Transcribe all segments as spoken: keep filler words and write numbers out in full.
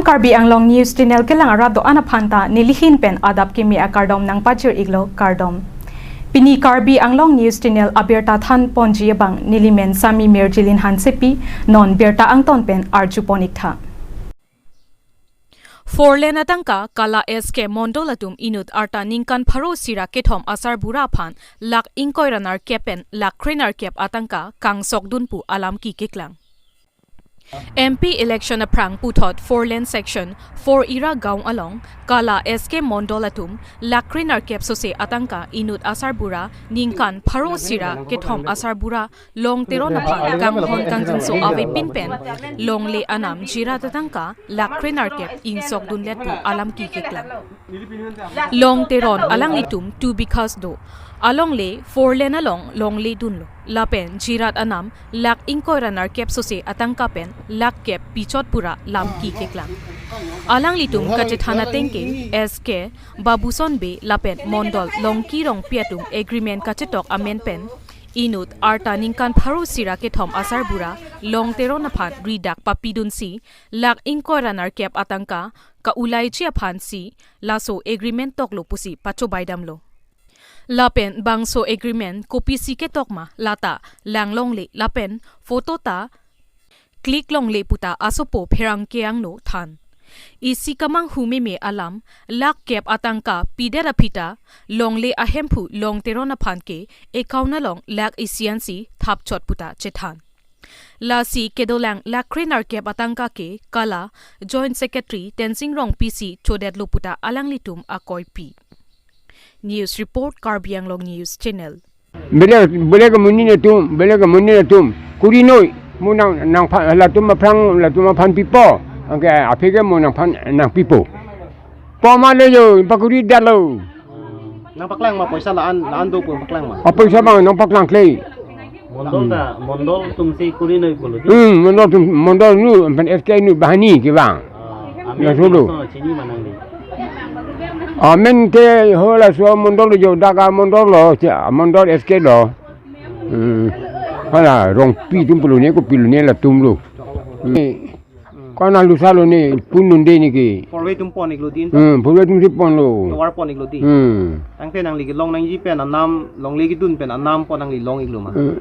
Karbi Anglong News Channel kelang arat do-an aphan ta nelihin pen adap kimi akardom nangpajir iklo, kardom. Pini Karbi Anglong News Channel abirta than ponji abang nelimen Sami Mirjilin Hansepi, non birta angton pen arju pon iktha. Four lane atangka Kala S K Mondol atum inut arta ningkan pharo sira kethom asarbura aphan lakh ingkoi ra nerkep pen lakh kre nerkep atangka kangsokdun pu alam kikeklang. M P election aphrang puthot four lane section four Ira Gaon along Kala S K Mondol atum lakh kre nerkep sose atangka inut asarbura ningkan pharo sira kethom asarbura Long Teron aphan kanghon kangjinso avepin pen longle anam jirat atangka lakh kre nerkep ingsokdunlet pu alam kikeklang. Long Teron alanglitum two bighas do. Alongle four lane along longle dunlo. Lapen jirat anam lakh ingkoi ra nerkep sose atangka pen lakh kep pichot pu ra lam kikeklang. Alanglitum kachethan ateng ke S K Babuson Bey lapen Mondol Longki Rongpi atum agreement kachetok amen pen inut arta ningkan pharo sira kethom asarbura Long Teron aphan ridak papidunsi lakh ingkoi ra nerkep atangka ka-ulaiji aphansi laso agreement toklo pusi pachobaidamlo. Lapen bangso agreement kopisi ketok ma lata langlongle lapen photo ta click longle puta asopo pherangke angno than. Isi kamanghu meme alam lakh kep atangka pidet aphi ta longle ahemphu Long Teron aphan ke account along lakh isi ansi thapchot puta chethan. Lasi kedolang lakh kre nerkep atangka ke Kala Joint Secretary Tensing Rongpi si chodetlo puta alanglitum akoipi. News report, Karbi Anglong News Channel. Bele, bele ke monit atum, bele ke monit atum. Kuri noi, mo nang, nangphan, latum aphrang, latum aphan pipo. Anke aphi ke mo nangphan, nangpipo. Po ma le jo, pakuri dalo. Nangpaklang ma poisa la-an, la-an do pu paklang ma. A poisa bang nangpaklang kle. Mondol ta, Mondol atum si kuri noi pulo di. Hmm, Mondol atum, Mondol nu, pen S K nu bahani ke bang. Ah, amen. Laso lo. Laso chini ma nangli. Amen ke ho laso Mondol jo, dak a Mondol lo, cha, Mondol S K lo. Hmm. Hala Rongpi atum pulo ne, kopi lo ne, latum lo. Hmm. Kona lusalo ne, pun nunde ne ke. Porve atum pon iklo din. Hmm, porve atum si ponlo. Tovar pon iklo din. Hmm. Tangte nangli kelong nangji pen anam, longle kedun pen anam pon nangli long iklo ma. Hmm.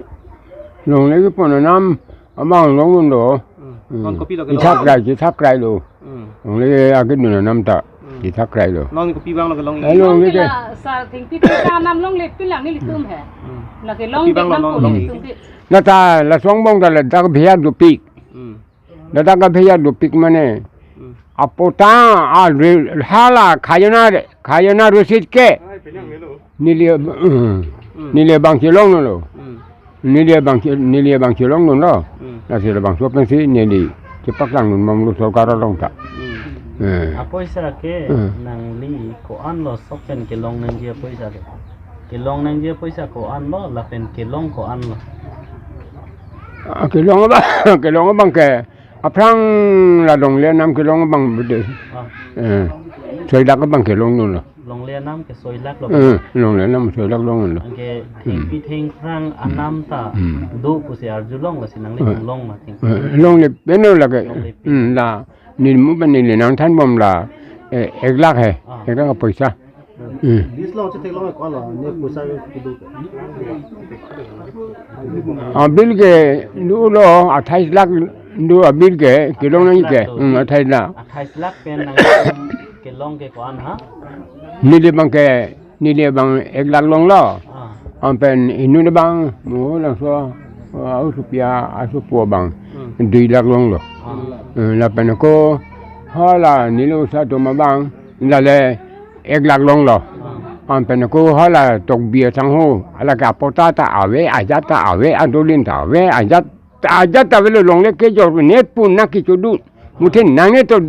Longle kepon anam, abang longdunlo. Hmm. Hmm. Non kopi lo kelong? Chethak krai, chethak krai lo. Hmm. Longle akedun anam ta. Hmm. Chethak krai lo. Non kopi abang lo kelong? Eh, longle ke. Sar thengpi ta anam longle pilang nelitum he. Hmm. Lake long. Kopi abang lo long, long nelitum ik. Lata laso angbong ta ladak bhiya dopik. Hmm. Ladak bhiya dopik mane. Hmm. Apota a re-, hala khajana, khajana rosit ke. Neli, hmm. Hmm. Neli abang chelonglo. Hmm. Neli abang che-, neli abang chelonglo. Hmm. Lasi labangso pensi neli chepaklangdun bomlo sorkar along ta. Hmm. Eh. Apoisa ke, hmm, nangli ko-an lo sok pen kelong nangji apoisa ke? Kelong nangji apoisa ko-an lo, lapen kelong ko-an lo? Ah, kelong abang, kelong abang ke aphrang la longle anam kelong abang bede. Ah. Eh, soi lakh abang kelonglo. Longle anam ke soi lakh lo. Eh, longle anam soi lakh longlo. Anke, hmm, thengpi thengphrang anam ta, hmm, do pusi arjulong, lasi nangli, eh, long ma theng. Eh, longle pen lo lake. Longle pen. Hmm, la, neli mu pen neli nangthan bom la, eh, ek lakh he. Ah. Ek lakh apoisa. Hmm. List along chetheklong ko-an lo, ne poisa kedo ke? Ah, bill ke dolo, athais lakh do abill ke, kelong nangji ke. Hmm, athais lakh. Athais lakh pen nang kelong ke ko-an ha? Neli abang ke, neli abang ek lakh longlo. Ah. Anpen inut abang, mo laso, ah, asopi a, asopo abang, hmm, dui lakh longlo. Ah. Hmm, lapen ako, hala neli osa atum abang, lale ek lakh longlo. Ah. Anpen ako hala Tokbi asangho, hala ke apota ta ave, ajat ta ave, adolin ta ave, ajat, ajat ta avelo, longle kejor ne pu nangkechodu. Muthin nangne to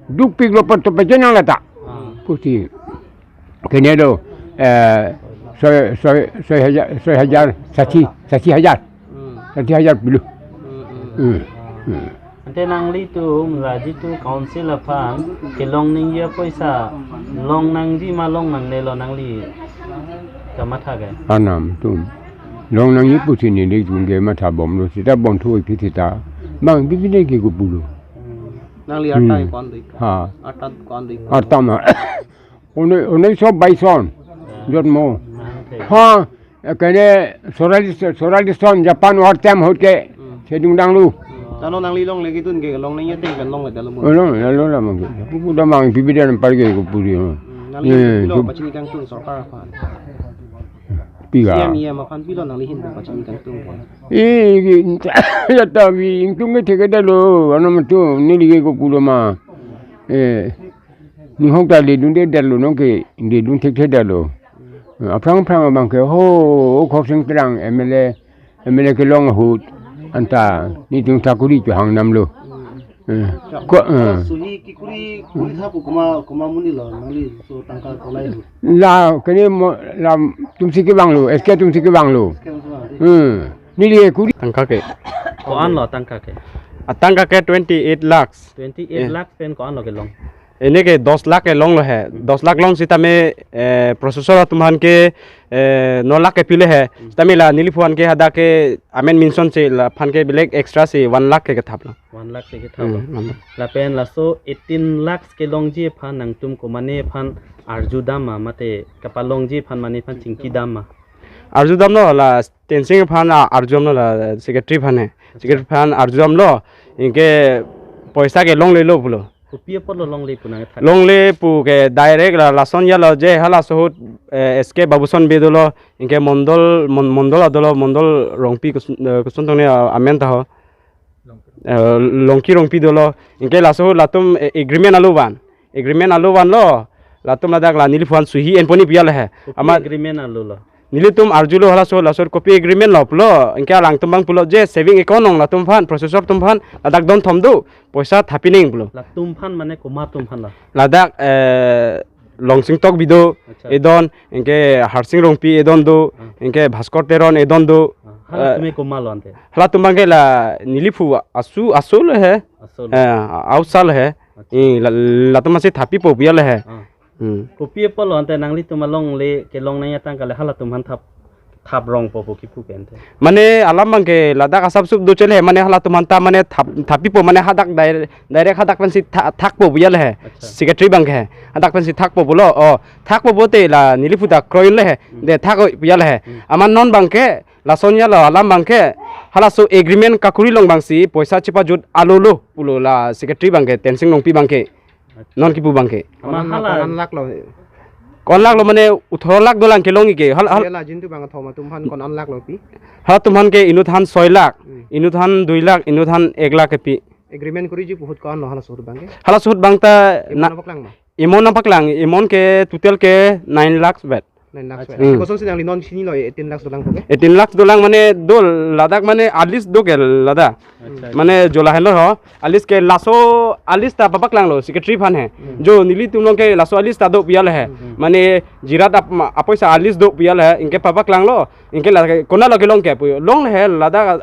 dukpiklo pen to pejenang lata. Ah. Pusi. Kene do, eh, soi, soi, soi hajar, soi hajar, sasi, sasi hajar. Hmm. Sasi hajar pilu. Hmm, hmm. Hmm. Hmm. Ante nanglitum la jitu council aphan kelong nangji apoisa long nangji ma long nangnelo nangli kamatha ke? Anam atum. Long nangji pusi nelitum ke matha bomlo seta bon thu iphi seta. Bang bibine ke kopulo. Hmm. Nangli arta Hmm. ko-an do-ik? Ha. Arta ko-an do-ik? Arta ma. Uni-, unnish sho bais an. Jonmo. Nang the. Ha. Ekene sorali, sorali son Japan war time ahut ke. Hmm. Chedung danglo. Hmm. Tano nangli longle kedun ke longnangji ateng pen longledetlo mo? Longle, longle mang. Kupu damang pipi dan parke kupu di. Hmm. Nangli Eh, pilo jo- pachini kangtung sorkar aphan? Piga. C M, E M aphan pilo nangli ahin pachini kangtung ke? Eh, ya ta wi ingtung ke thekdetlo, ano matu neli ke kupu do ma. Eh, ninghok ta ledundedetlo nonke, ledun thekthedetlo. Aphrang aphrang abang ke ho, Khorsing Terang M L A, M L A kelong ahut, anta netum thakuri chohang damlo. Eh, ko, eh. Suhi kekuri, kuri tha pu komat, komat amonit lo, nangli laso tangka kolai ahut? La, kene mo, latum si kevanglo, S K atum si kevanglo. Kevang semua, di? Hmm. Neli kuri. Tangka ke. Ko-an lo tangka ke? Atangka ke twenty eight lakhs. Twenty eight Eh. lakhs pen ko-an lo kelong? Ene ke dos lakh kelonglo he. Dos lakh long sitame, eh, processor atum aphan ke, eh, no lakh kepilo he. Sitame la neliphu aphan ke hadak ke amen mention si laphan ke black extra si one lakh ke kethaplo. One lakh si kethaplo. Hmm, one lakh. Lapen laso eighteen lakhs kelongji aphan nangtum komatne aphan arjudam ma mate kapalongji aphan mane aphan chingkidam ma? Arjudamlo la Tensing aphan a-, arjudamlo la secretary aphan he. Secretary aphan arjudamlo, anke poisa ke longlelo pulo. Kopi apotlo longle pu nangthak? Longle pu ke direct la lason ya lo je halaso ahut, eh, S K Babuson Bey dolo, anke Mondol, Mon-, Mondol adolo, Mondol Rongpi kus-, eh, koson tong ne, ah, amen ta ho. Eh, Longki Rongpi dolo, anke laso ahut latum, eh, agreement alo van. Agreement alo vanlo, latum ladak la neliphu aphan suhi enpo ni pu ya le he. Kopi Ama agreement alo lo? Nelitum arjulo halaso, laso kopi agreement lo pulo, anke alangtum abang pulo je saving account along latum aphan, processor atum aphan, ladak don thom do, poisa thapi nang pulo. Latum aphan mane komat atum aphan la? Ladak, eh, Longsing Tokbi do, Acha. Edon, anke Harsing Rongpi edon do, Ah. anke Bhaskor Teron edon do. Ah, halatum Eh. ke komat lo ante? Halatum abang ke la neliphu asu, asu le he. Asu le. Eh, ausa le he. Acha. Eh, la, latum masi thapipo pu ya le he. Ah. Hmm. Kopi apotlo ante nanglitum alongle kelongnangji atangka le halatum aphan thap, thap rongpo pu kipu ke ante? Mane alam abang ke ladak asap sup do chele he, mane halatum aphan ta mane thap, thapipo mane hadak direct, direct hadak pensi tha-, thakpo pu ya le he. Acha. Secretary abang ke he. Hadak pensi thakpo pulo. Oh, thakpo pute la neliphu ta kroi le he. Hmm. De thak oi pu ya le he. Hmm. Amat non abang ke, lason ya lo alam abang ke, halaso agreement kakuri along abangsi poisa chepajut alo lo pulo la secretary abang ke, Tensing Rongpi abang ke. Non kipu abang ke. Ama Ko-an lak, hala ko-an lak lo. Ko-an lak lo mane othoro lakh dolang kelongji ke. Hal, hal. Ye la jintu abang thom atum aphan ko-an lak lo pi? Halatum aphan ke inut aphan soi lakh, Hmm. inut aphan dui lakh, inut aphan ek lakh kepi. Agreement kuriji pu ahut ko-an lo halaso ahut abang ke? Halaso ahut abang ta Imo na nangpaklang ma? Imo nangpaklang, imo ke total ke nine lakhs vet. Nine lakhs Acha. vet. Hmm. Kosonsi nangli non chinilo eighteen lakhs dolang pu ke? Eighteen lakhs dolang mane do ladak mane a-list do ke ladak. Acha. Mane jo lahenlo ho. A-list ke laso a-list ta papaklang lo secretary aphan he. Hmm. Jo nelitum along ke laso a-list ta do pu ya le he. Hmm. Mane jirat ap-, ma-, apoisa a-list do pu ya le he. Anke papaklang lo. Anke la ke konat lo kelong ke pu. Long le he ladak,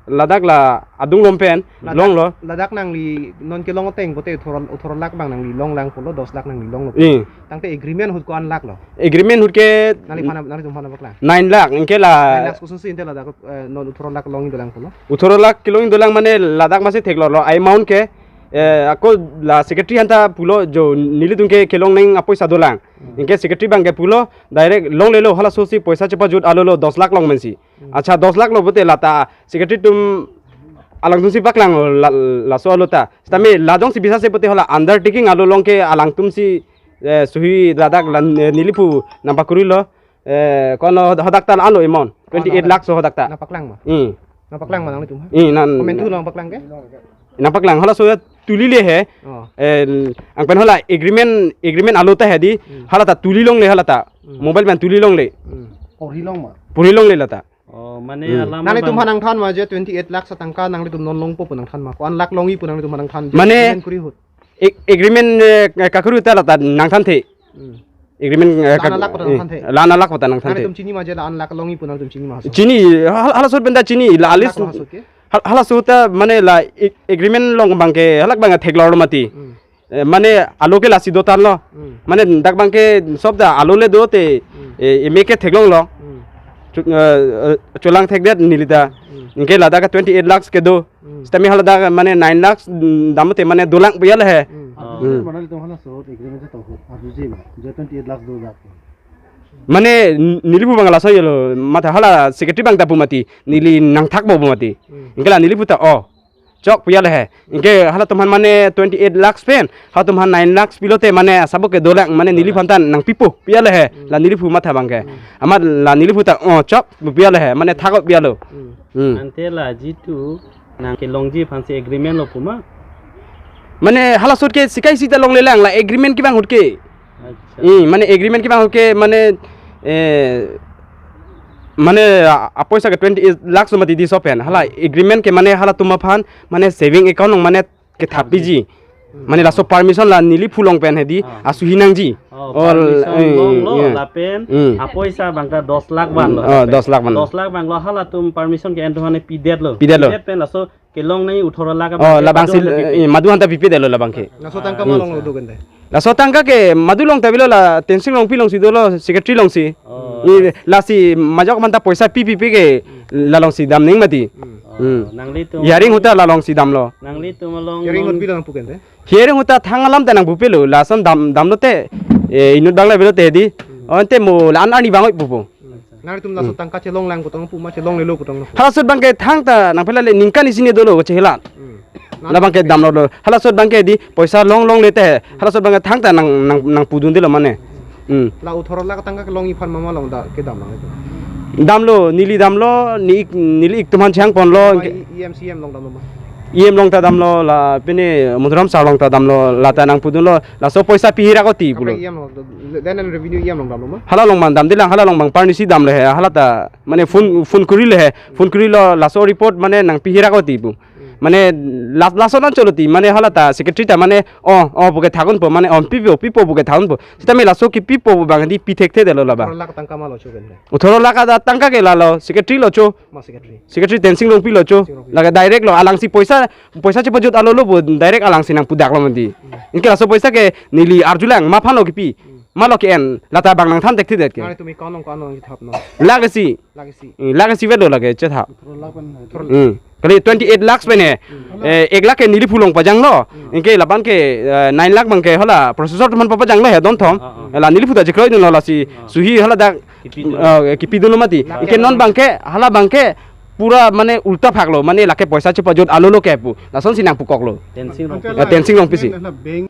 ladak la adung lom pen. Ladak, long lo. Ladak nangli non kelong ateng pute othoro, othoro lakh abang nangli longlang pulo, dos lakh nangli longlo. Hmm. Tangte agreement ahut ko-an lakh lo? Agreement ahut ke Nangli aphan, nanglitum aphan nangpaklang? Nine lakh, anke la Nine lakhs kosonsi ante ladak, eh, non othoro lakh longji dolang pulo? Othoro lakh kelongji dolang mane ladak masi theklonglo, amount ke, eh, ako la secretary aphan ta pulo jo nelitum ke kelongnang apoisa dolang. Hmm. Anke secretary abang ke pulo, direct longlelo halaso si poisa chepajut alo lo dos lakh long pensi. Hmm. Acha dos lakh lo pute lata secretary atum alangtum si paklang la, laso alo ta. Sitame la jongsi bisase pute hala undertaking alo along ke alangtum si, eh, suhi ladak la, eh, neliphu nangpakuri lo, eh, ko-an lo hadak ta la-an lo amount. Twenty eight lakhs so hadak ta. Nangpaklang ma? Hmm. Nangpaklang ma nanglitum ha? Hmm, nan Komentu nangpaklang ke? Nangpaklang halaso ya tuli le he. Oh. Eh, anpen hala agreement, agreement alo ta he di. Hmm. Hala ta tuli longle hala ta. Hmm. Mobile pen tuli longle. Hmm. Porhi long ma? Porhi longle la ta. Oh, mane Hmm. alam Nanglitum abang aphan nangthan ma je twenty eight lakhs atangka nanglitum non longpo pu nangthan ma? Ko-an lakh longji pu nanglitum aphan nangthan je Mane agreement kuri ahut? Ag-, agreement, eh, kakuri ta la ta nangthanthe. Hmm. Agreement, eh, La-an kak-, alak pu ta eh, nangthanthe? La-an alak pu ta nangthanthe. Nanglitum chini ma je la-an lakh longji pu nanglitum chini ma halaso? Chini, hal-, halaso ahut pen ta chini, la La-an alis, lakh lo halaso ahut ke? Hal-, halaso ahut ta mane la ag-, agreement along abang ke, halak abang theklonglo mati. Hmm. Eh, mane alo ke lasi do tan lo. Hmm. Mane dak abang ke sob ta alo le do te, Hmm. eh, eme ke theklonglo. Hmm. Chu-, eh, eh, cholang thekdet neli ta. Hmm. Anke ladak ke twenty eight lakhs kedo. Hmm. Sitame haladak mane nine lakhs, mm, dam te mane do lakh pu ya le he. Hmm. Ah. Hmm. Arjuje ma, nelitum halaso agreement ta ho. Arjuje ma, je twenty eight lakhs do dak. Mane n-, neliphu abang laso yelo, matha hala secretary abang ta pu mati, neli nangthakpo pu mati. Hmm. Anke la neliphu ta, oh, chok pu ya le he. Anke halatum aphan mane twenty eight lakhs pen, halatum aphan nine lakhs pilote mane asabo ke do lakh mane neliphan ta nangpipo pu ya le he. Hmm. La neliphu matha abang ke. Hmm. Amat la neliphu ta, oh, chok pu ya le he, mane thak pu ya lo. Hmm. Hmm. Ante la jitu nangkelongji aphansi agreement lo pu ma? Mane hala ahut ke sikai sita longle lang, la agreement kevang ahut ke. Acha. Hmm, mane agreement kevang ahut ke mane, eh, mane a, apoisa ke twenty eight lakhs lo mati di so pen. Hala agreement ke mane halatum aphan mane saving account along mane kethap piji. Mane laso permission la neliphu along pen hedi, ah, asuhi nangji. Oh, or, permission eh, long lo, yeah, lapen, hmm, apoisa abang ta dos lakh vanlo. Oh, dos lakh van. Dos lakh vanlo, halatum permission ke-en atum aphan pidetlo. Pidetlo. Pidet pen laso kelong nai othoro lakh abang, oh, ke labangsi, madu aphan ta pipe, eh, madu aphan ta pipedetlo labang ke. Laso tangka, hmm, ma along lo do kente? Laso tangka ke madu along ta avelo, la Tensing Rongpi alongsi dolo, secretary alongsi. Oh. Ni lasi majok aphan ta poisa pi pipe ke la alongsi dam nang mati. Hmm. Hmm. Oh, nanglitum, hearing ahut ta la alongsi damlo. Nanglitum along hearing ahut pi along pu kente? Hearing ahut ta thang alam ta nangpupelo, lason dam, damlote, eh, inut abang le avelo te di. Hmm. Oh, ante mo la-an arni abang oi pupo. Hmm. Nanglitum laso, hmm, tangka chelong lang pu tong pu ma chelonglelo pu tong? Hala ahut abang ke thangta nangpela le ningkan isi ne dolo chehelat. Hmm. Labang ke damlo lo. Hala ahut abang ke di poisa long longle te. Hala ahut abang ke thangta nang, nang, nangpudundelo mane. Hmm. La othoro lakh tangka kelongji aphan mama along ta kedam lang itu? Damlo, neli damlo, ne ik, neli ik atum aphan chehang ponlo. Mama anke E M, C E M along damlo ma? E M along ta damlo, la pine Monturam sir along ta damlo, la ta nangpudunlo, laso poisa pi hira ko ti pulo. Kaprek E M along, Land and Revenue E M along damlo ma? Hala along abang damde lang, hala along abang parnisi damlo he, hala ta mane phone, phone kurilo he, phone kurilo, laso report mane nangpi hira ko ti pu. Hmm. Mane la, laso nangcholo ti, mane hala ta secretary ta mane, oh, oh, pu ke thakdunpo, mane, oh, pipo, pipo pu ke thakdunpo. Sitame laso kepipo pu abang di pi thekthe detlo labang. Othoro lakh tangka ma lo cho kente? Othoro lakh ta tangka ke lalo, secretary lo cho. Ma secretary? Secretary Tensing Rongpi lo cho. Tensing Rongpi. Lake direct lo, alangsi poisa, poisa chepajut alolo pu direct alangsi nangpudaklo mati. Hmm. Anke laso poisa ke neli arjulang, ma aphan lo kepi. Hmm. Ma lo ke-en, la ta abang nangthan thekthe det ke. Nanglitum account along ko-an along kethapnon? Lakh isi. Lakh isi. Hmm, lakh isi vet lo lake chethap. Othoro lakh pen, othoro lakh. Hmm. Kali twenty eight lakhs pen he. Hmm. Eh, ek lakh ke neliphu along pajanglo. Hmm. Anke laban ke, eh, nine lakh abang ke hala processor atum aphan papajanglo he don thom. Ah, ah. La neliphu ta chekroidunlo lasi. Ah. Suhi haladak, kipidun, eh, kipidunlo mati. Lakh. Anke non abang ke, hala abang ke pura mane ulta phaklo, mane lake poisa chepajut alolo ke pu. Lasonsi nangpukoklo. Tensing Rongpi. Eh, Tensing Rongpi si. Bank.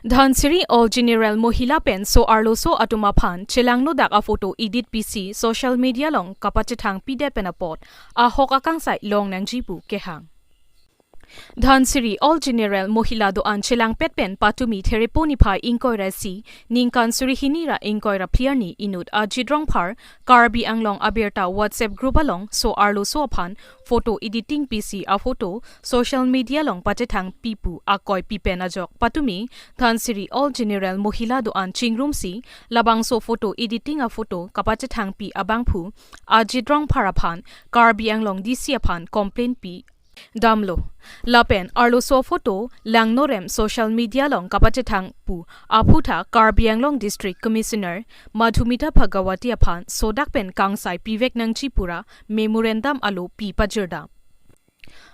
Dhansiri All General Mohila pen so-arloso atum aphan chelangnodak a-photo edit pisi social media along kapachethang pidet pen apot ahok akangsai long nangji pu kehang. Dhansiri All General Mohila do-an chelangpet pen patumi Therepo niphai ingkoi ra isi ningkan suri hini ra ingkoi ra phli arni inut Ajit Rongphar Karbi Anglong abirta WhatsApp group along so-arloso aphan photo editing pisi a-photo social media along pachethang pi pu akoi pi pen ajok patumi Dhansiri All General Mohila do-an chingrumsi labangso photo editing a-photo kapachethang pi abangphu Ajit Rongphar aphan Karbi Anglong D C aphan complaint pi damlo. Lapen arloso photo langnorem social media along kapachethang pu aphuthak Karbi Anglong District Commissioner Madhumita Bhagawati aphan sodak pen kangsai pivek nangji pura memorandum alo pi pajirdam.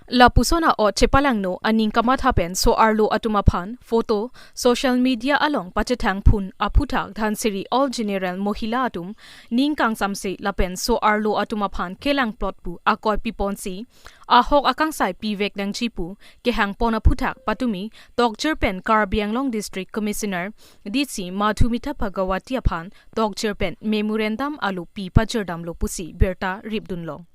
Lapuson a-ot chepalangno aning kamatha pen so-arlo atum aphan photo social media along pachethang phun aphuthak Dhansiri All General Mohila atum ning kangsamse lapen so-arlo atum aphan kelangplot pu akoi piponsi ahok akangsai pivek nangji pu kehang pon aphuthak patumi tokjir pen Karbi Anglong District Commissioner D C Madhumita Bhagawati aphan tokjir pen memorandum alo pi pajirdamlo pusi birta ripdunlong.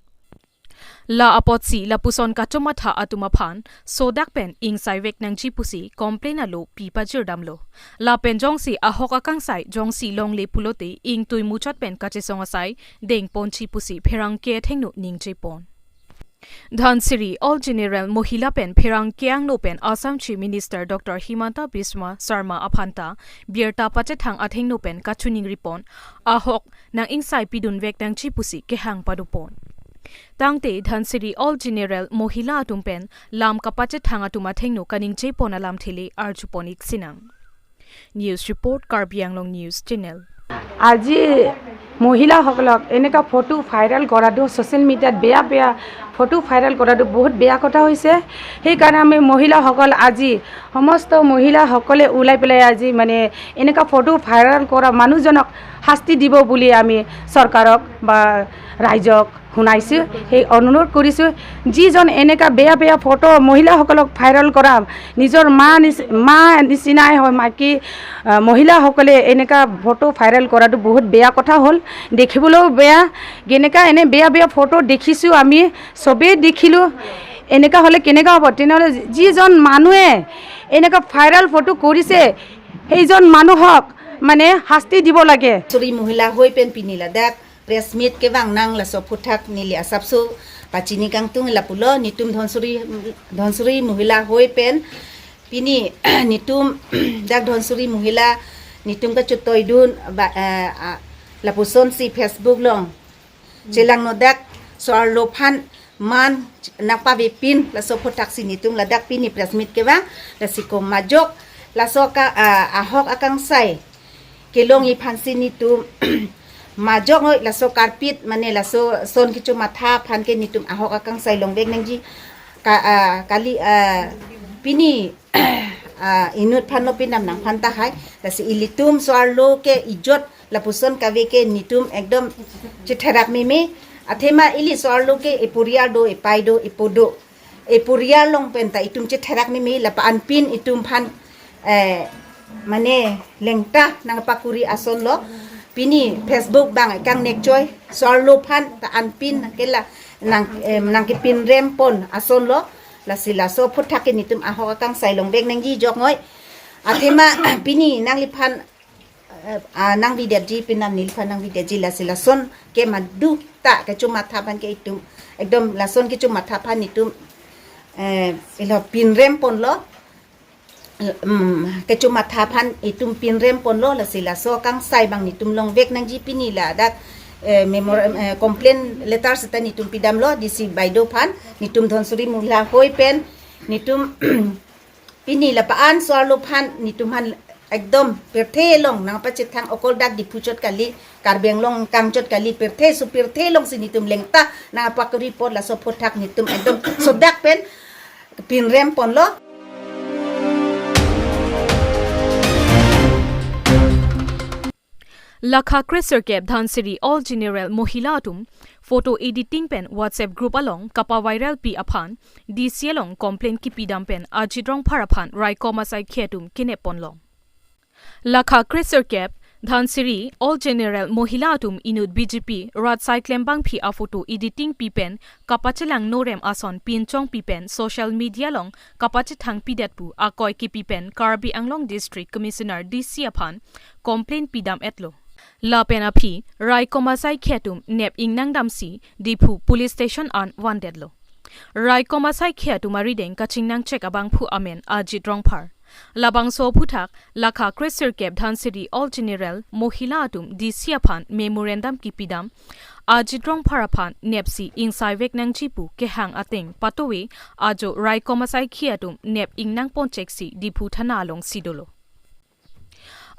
La apotsi lapuson kachomatha atum aphan sodak pen ingsaivek nangji pusi complaint alo pi pajirdamlo. Lapen jongsi ahok akangsai jongsi longle pulote ingtui muchot pen kachesong asai dengponji pusi pherangke athengno ningjepon. Dhansiri All General Mohila pen pherangke angno pen Assam Chief Minister Doctor Himanta Biswa Sarma aphanta birta pachethang athengno pen kachiningripon ahok nang-ingsai pidunvek nangji pusi kehang padopon. Tangte Dhansiri All General Mohila atum pen lam kapachethang atum athengno kaningjepon alamthe le arjupon ik sinang. News report, Karbi Anglong News Channel. আজি মহিলাসকলক এনেকুৱা photo viral কৰাটো, ছ'চিয়েল মিডিয়াত বেয়া বেয়া photo viral কৰাটো বহুত বেয়া কথা হৈছে। সেইকাৰণে আমি মহিলাসকল আজি, সমস্ত মহিলাসকলে ওলাই পেলাই আজি মানে এনেকুৱা ফটো ভাইৰেল কৰা মানুহজনক শাস্তি দিব বুলি আমি চৰকাৰক বা ৰাইজক শুনাইছো, সেই অনুৰোধ কৰিছো। যিজন এনেকা বেয়া বেয়া ফটো মহিলাসকলক ভাইৰেল কৰা, নিজৰ মা নিচ-, মা নিচিনাই হয়, মাইকী, আহ, মহিলাসকলে এনেকা ফটো ভাইৰেল কৰাটো বহুত বেয়া কথা হ'ল, দেখিবলৈও বেয়া। যেনেকা এনে বেয়া বেয়া ফটো দেখিছো, আমি চবেই দেখিলো, এনেকা হ'লে কেনেকা হ'ব? তেনেহ'লে যিজন মানুহে এনেকা ভাইৰেল ফটো কৰিছে, সেইজন মানুহক মানে শাস্তি দিব লাগে। Suri Mohila hoi pen pini ladak press meet kevang nang, laso aphuthak neli asapso pachini kangtung lapulo. Netum Dhansiri, Dhansiri Mohila hoi pen pini netum dak Dhansiri Mohila netum kachetoidun ba, eh, ah, lapuson si Facebook along chelangno, dak so-arlo aphan man nangpavepin, laso aphuthak si netum ladak pini press meet kevang. Lasi ko majok laso ka, ah, ahok akangsai kelongji aphan si netum majok noi, laso karpet mane laso son kechomatha aphan ke netum ahok akangsai longvek nangji. Ka, ah, kali, ah, pini, ah, inut aphan lo pinam nang aphan tahai. Lasi ilitum so-arlo ke ijot lapuson kave ke netum ekdom chetherak meme. Athema ili so-arlo ke eporial do, epai do, epo do, eporial along pen ta itum chetherak meme, lapu-an pin itum aphan, eh, mane lengta nangpakuri ason lo. Pini Facebook bang kangnek choi, so-arlo aphan ta anpin ke la nang, eh, nangkepinrem pon ason lo. Lasi laso aphuthak ke netum ahok akangsai longvek nangji jok noi. Athema pini nangliphan, eh, ah, nangvidetji, pinam neliphan nangvidetji, lasi lason ke madu ta kechomatha aphan ke itum ekdom lason kechomatha aphan itum, eh, ilo pinrem ponlo. Mm, kechomatha aphan itum pinrem ponlo, lasi laso akangsai bang netum longvek nangji. Pini ladak, eh, memor-, eh, complaint letter seta netum pidamlo D C baideo aphan, netum Dhansiri Mohila hoi pen netum pini lapu-an so-arlo aphan netum aphan ekdom pirthe along nangpachethang, okol dak Diphu chot kali, Karbi Anglong kangchot kali, pirthe so pirthe along si netum lengta nangpakuri apot laso aphuthak netum ekdom sodak pen pinrem ponlo. Lakha kresirkep Dhansiri All General Mohila atum photo editing pen WhatsApp group along kapaviralpi aphan D C along complaint kipidam pen Ajit Rongphar aphan raikom asaikhei atum kenep ponlo. Lakha kresirkep Dhansiri All General Mohila atum inut B J P rat asai klembangpi aphoto editing pi pen kapachelangno rem ason pinchongpi pen social media along kapachethangpidet pu akoi kipi pen Karbi Anglong District Commissioner D C aphan complaint pidam etlo. Lapen aphi raikom asaikhei atum nep ingnang damsi Diphu Police Station an vandetlo. Raikom asaikhei atum arideng kachingnangchek abangphu amen Ajit Rongphar. Labangso aphuthak Lakha kresirkep Dhansiri All General Mohila atum D C aphan memorandum kipidam, Ajit Rongphar aphan nepsi ingsaivek nangji pu kehang ateng patove ajo raikom asaikhei atum nep ingnang poncheksi Diphu thana alongsi dolo.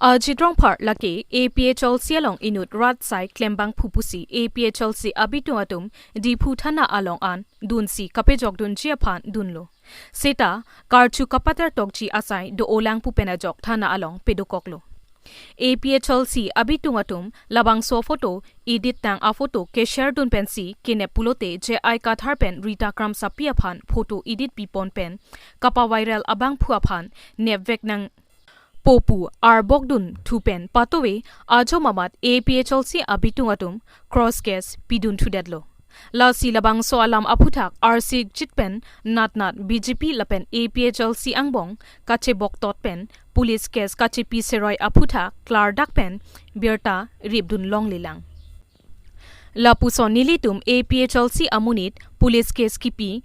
Ajit Rongphar lake A P H L C along inut rat asai klembangphu pusi A P H L C abitung atum Diphu thana along an dunsi kapejokdunji aphan dunlo. Seta karju kapatar tokji asai do-olang pu pen ajok thana along pedokoklo. A P H L C abitung atum labangso photo edit tang aphoto keshare dun pensi kenep pulote J I Kathar pen Rita Kramsapi aphan photo edit pipon pen kapaviral abangphu aphan nepvek nangpo pu arbokdun thu pen patove ajo mamat A P H L C abitung atum cross case pidun thudetlo. Lasi labangso alam aphuthak arsik chit pen natnat B J P lapen A P H L C angbong kacheboktot pen police case kachepi seroi aphuthak klardak pen birta ripdun longlelang. Lapuson nelitum A P H L C amonit police case kipi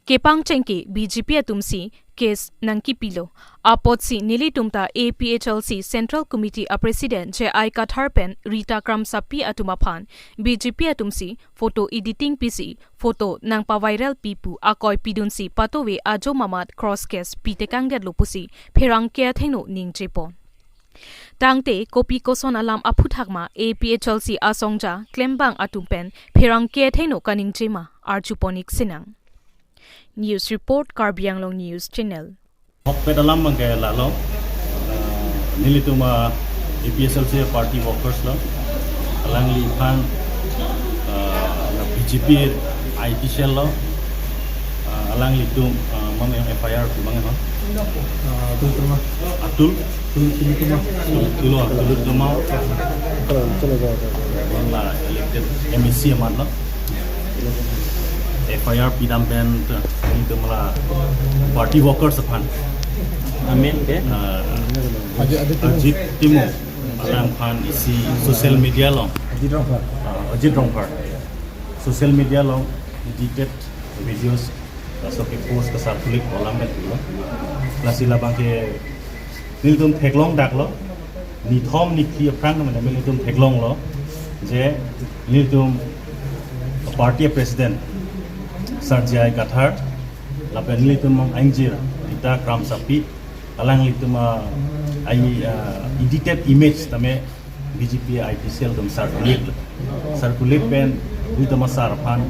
kepangcheng ke B J P atumsi case nangkipilo. Apotsi nelitum ta A P H L C Central Committee a President J I Kathar pen Rita Kramsapi atum aphan B J P atumsi photo editing pisi photo nangpaviralpi pu akoi pidunsi patove ajo mamat cross case pitekangdetlo pusi pherangke athengno ningjepon. Tangte kopi koson alam aphuthak ma A P H L C asongja klembang atum pen pherangke athengno kaningjema arjupon-ik sinang. News report, Karbi Anglong News Channel. Ahokpet alam abangke lalo, ah, nelitum a-APHLC party workers lo, alangliphan, ah, BJP IT cell lo, ah, alanglitum, ah, mang yang FIR pi mang yang, ah, Atul Tuma. Atul? Tul, Tul Tuma. Tul, Tul, Tul Tuma. Kalau, kalau, kalau, kalau. Bang la elected MAC amat lo. FIR pidam pen, eh, nelitum la party workers aphan. Amen ke? Ah, Ajit, Ajit Timung. Ajit Timung. Alangphan isi social media along. Ajit Rongphar. Ah, Ajit Rongphar. Social media along edited videos, laso ke post ke circulate alam pen pulo. Lasi labangke nelitum theklong daklo, nithom niphli aphrang mane nelitum theklonglo, je nelitum party president Sir J I Kathar, lapen nelitum angjir Rita Kramsapi, alanglitum a, ai, ah, edited image tame BJP IT cell atum circulate lo. Circulate pen Rita Kramsapi aphan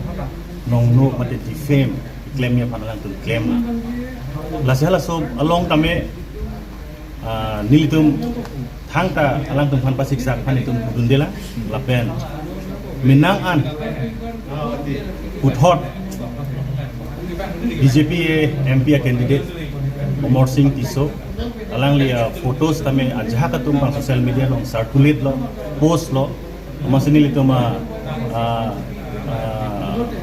nongno mate defame klemji aphan alangtum klem lo. Lasi halaso along tame, ah, nelitum thangta alangtum aphan pasiksak aphan itum pudunde lang, lapen menang an puthot BJP a MP a candidate Amarsing Tisso, alangli a photos tame ajahak atum abang social media along circulate lo, post lo, amatsi nelitum a, a, a,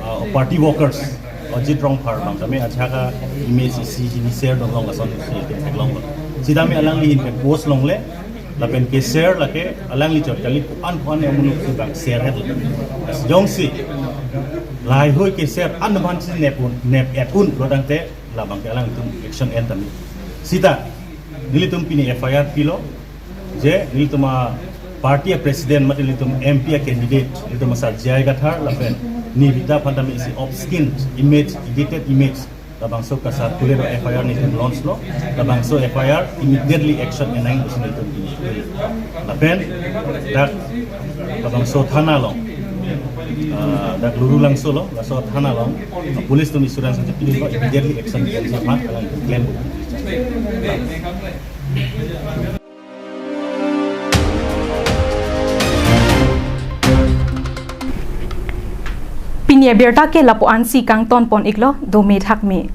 a party workers Ajit Rongphar abang tame ajahak a image isi hini share dun long lason si theklonglo. Sitame alangli ahin pen post longle, lapen ke share lake alangli chot kali ko-an ko-an amonit si abang share het. Jongsi lahaihui ke share an abang si nep un, nep et un lo tangte labangke alangtum action en tame. Sita nelitum pini FIR pilo, je nelitum a party a president mate nelitum MP a candidate nelitum a Sir J I Kathar lapen Rita aphan tame isi obscene image, edited image, labangso ke circulate FIR nelitum launch lo, labangso FIR immediately action en nangji pusi nelitum pini. Lapen dak labangso thana along, ah, dak Lurulangso lo, laso thana along, ah, police atum assurance nelitum pini lo, immediately action en nangji aphan alangtum klem. Pini abirta ke lapu-an si kangtonpon-iklo, dome thakme.